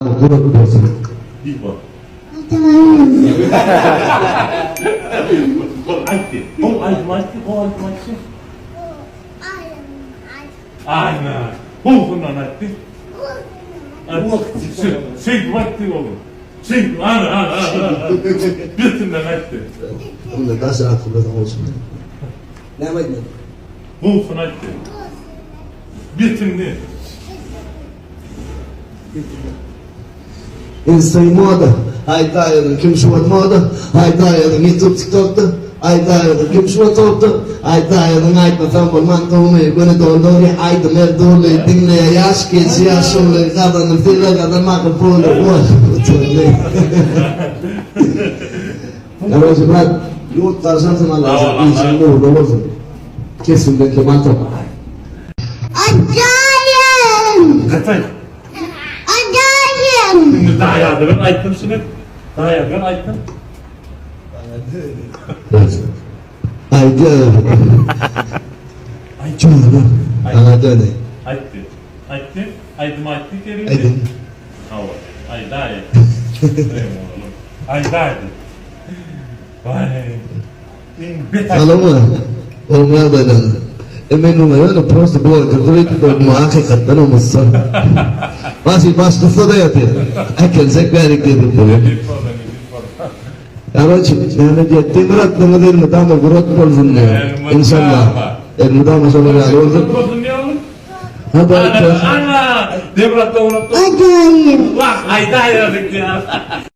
Gurat bolsun. Diý bol. Bol aýtdy. Gowy aýdym aýtdy, gowy aýdym aýtdy. Aýna. Gowusyndan aýtdy. Şeýdip aýtdy oglum. Şeýdip, ana, ana, ana. Betinden aýtdy. Onda daş akylda bolsun. Näme aýtmaly? Gowusyny aýtdy. Betini. Insta moda, aýdaýadyň kim şu wagt moda, aýdaýadyň YouTube TikTokda, aýdaýadyň kim şu wagt topda, aýdaýadyň aýtmasam bolman gowmy, göni doldurýa aýdym her dürli, diňleýä ýaş kiçi ýaşuly, gazandym sylag gazanmakam puly, oý utandy. Garoçi brat, ýurt garşansyn Allajan, işiň nuruna bolsun. Kesbiňden kemal tap. Ajaýym! Gaty. Ajaýym! Indi daýadygan aýtdym şuny. Daýadygan aýtdym. Aýdýar. Aýtýar. Aňa döne. Aýtdy. Aýtdy. Aýdym aýtdy Kerim. Aýdym. Hawa. Aýdaý. Aýdaýdy. Waý. Iň bet Salama. Oň ýagdaýlary. E men muňa ýöne prosta blogger öýdüp gördüm, hakykatdan hem ussa. Başy baş ussa-da ýatyr. Äkelsek bärik diýdim bugün. Karoçi, näme diýýär, demir atlyňyz elmydama gurat bolsun diýýär. Enşalla. Elmydama şolar ýaly bolsun. Bolsun diýýär oglum. Hadi aýtýas. Ana, demir atly gurat. Ajaýym! Wah, aýdaýardyk diýýär.